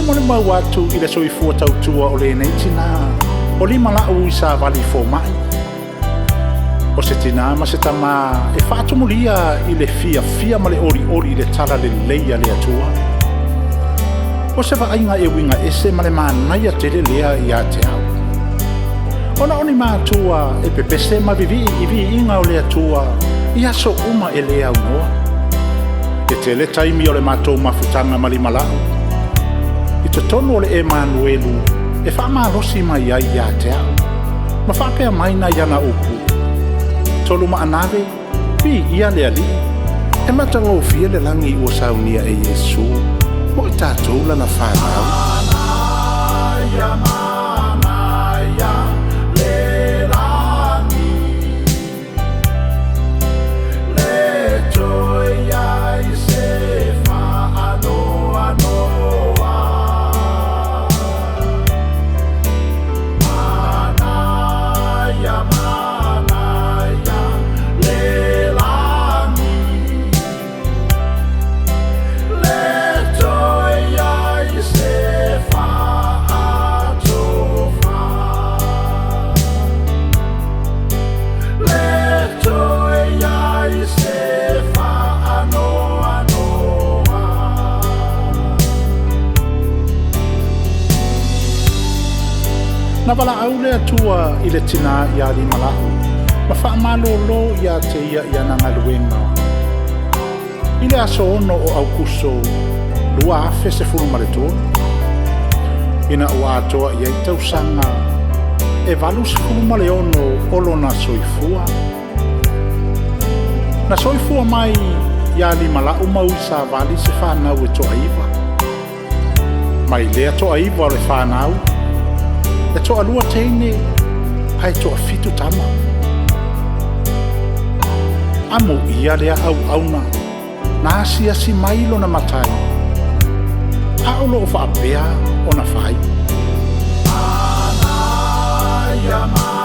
Molimau atu i le soifua tautua o lenei tinā o Limalaʻu i savali fomaʻi. O se tinā ma se tamā e faatumulia i le fiafia ma le olioli i le talalelei a le Atua. O se vaaiga e uiga ese ma le manaia tele lea ia te au. Ona o ni matua e pepese ma vivii i viiga o le Atua i aso uma e le aunoa. E tele taimi o le matou mafutaga ma Limalaʻu i totonu o le Emanuelu e faamalosi mai ai ia te au, ma faapea mai nai ana upu, “Tolumaanave, viia le Alii.” E matagofie le lagi ua saunia e Iesu mo i tatou lana fanau. Manaia, manaia le lagi, le toe i ai se faanoanoa. Manaia, manaia le lagi, le toe i ai se faatofa. Le toe i ai se faanoanoa. Na valaau le Atua i le tinā ia Limalaʻu ma faamalōlō ia te ia i ana galuega i le aso 6 o Aukuso 2013, ina ua atoa i ai tausaga e 86 o lona soifua. Na soifua mai ia Limalaʻu ma Uisavali se fanau e toaiva. Mai lea toaiva o le fanau, e toalua teine ae toafitu tama. Amuia lea auauna na asiasi mai lona Matai, a o loo faapea ona fai. Manaia.